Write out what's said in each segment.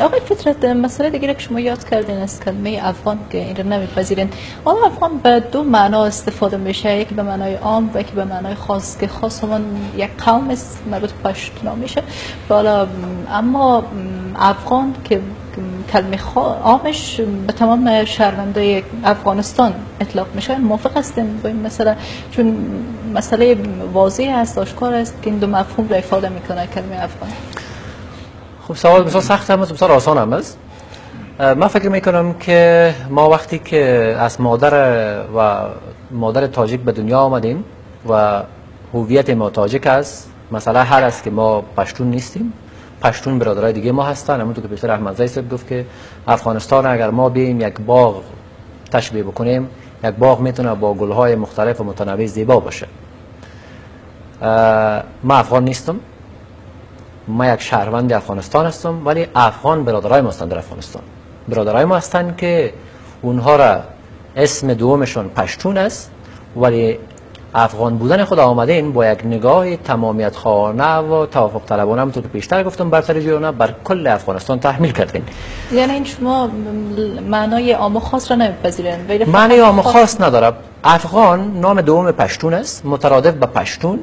آقای فطرت، مسئله دیگه که شما یاد کردین از کلمه افغان که این رو نمیپذیرین. آیا افغان به دو معنا استفاده میشه، یکی به معنای عام و یکی به معنای خاص، که خاص همان یک قوم است مربوط به پشتونا میشه بالا، اما افغان که کلمه عامش به تمام شهروندای افغانستان اطلاق میشه، موافق هستیم با این مسئله؟ چون مسئله واضح است، آشکار است که این دو مفهوم را افاده میکنه کلمه افغان. خب سوال بسیار سخت هم است، بسیار آسان هم است. من فکر میکنم که ما وقتی که از مادر و مادر تاجیک به دنیا آمدیم و هویت ما تاجیک است، مسئله هر است که ما پشتون نیستیم، پشتون برادرای دیگه ما هستن. همونطور که پیشتر احمدزی صاحب گفت که افغانستان اگر ما بیم یک باغ تشبیه بکنیم، یک باغ میتونه با گلهای مختلف و متنوع زیبا باشه. ما افغان نیستم، ما یک شهروند افغانستان هستم، ولی افغان برادرای ما هستند در افغانستان. برادرای ما هستند که اونها را اسم دومشون پشتون است، ولی افغان بودن خود آمدین با یک نگاه تمامیت خواهانه و توافق طلبانه، همونطور که پیشتر گفتم، برتری جویانه بر کل افغانستان تحمیل کردین. یعنی این شما معنای عام و خاص را نمیپذیرین؟ معنای عام و خاص نداره. افغان نام دوم پشتون است، مترادف به پشتون.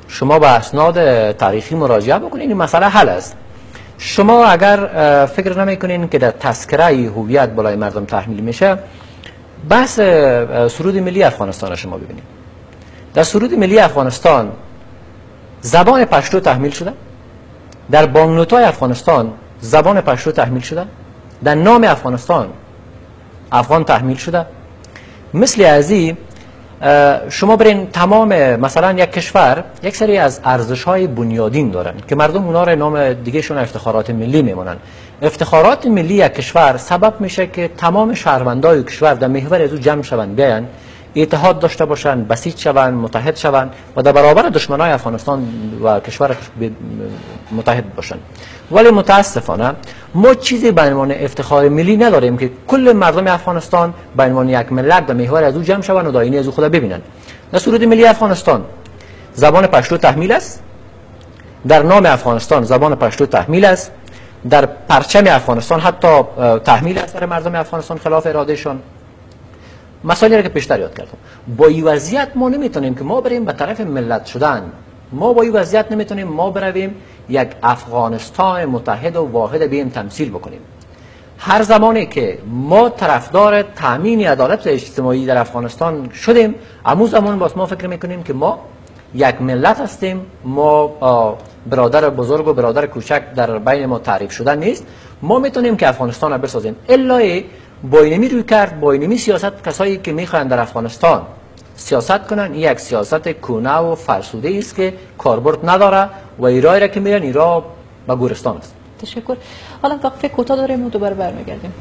شما به اسناد تاریخی مراجعه بکنین، این مسئله حل است. شما اگر فکر نمیکنین که در تذکره هویت بالای مردم تحمیل میشه، بحث سرود ملی افغانستان را شما ببینید. در سرود ملی افغانستان زبان پشتو تحمیل شده، در بانکنوت‌های افغانستان زبان پشتو تحمیل شده، در نام افغانستان افغان تحمیل شده. مثل ازی شما برین تمام مثلا یک کشور یک سری از ارزش‌های بنیادین دارن که مردم اونا را نام دیگهشون افتخارات ملی میمونن. افتخارات ملی یک کشور سبب میشه که تمام شهروندای کشور در محور از او جمع شوند، بیان اتحاد داشته باشند، بسیج شوند، متحد شوند و در برابر دشمنای افغانستان و کشور متحد باشند. ولی متاسفانه ما چیزی به عنوان افتخار ملی نداریم که کل مردم افغانستان به عنوان یک ملت در محور از او جمع شوند و داینی از او خود ببینند. در سرود ملی افغانستان زبان پشتو تحمیل است، در نام افغانستان زبان پشتو تحمیل است، در پرچم افغانستان حتی تحمیل است در مردم افغانستان خلاف ارادهشان. مسائلی را که پیشتر یاد کردم. با این وضعیت ما نمیتونیم که ما بریم به طرف ملت شدن. ما با این وضعیت نمیتونیم ما برویم یک افغانستان متحد و واحد بیم تمثیل بکنیم. هر زمانی که ما طرفدار تامین عدالت اجتماعی در افغانستان شدیم، امو زمان باز ما فکر میکنیم که ما یک ملت هستیم، ما برادر بزرگ و برادر کوچک در بین ما تعریف شدن نیست، ما میتونیم که افغانستان را بسازیم. الا با اینمی روی کرد، با اینمی سیاست، کسایی که میخواهند در افغانستان سیاست کنن، یک سیاست کونه و فرسوده است که کاربرد نداره و ایرای را که میرن ایرا به گورستان است. تشکر. حالا وقفه کوتاه داریم و دوباره برمیگردیم.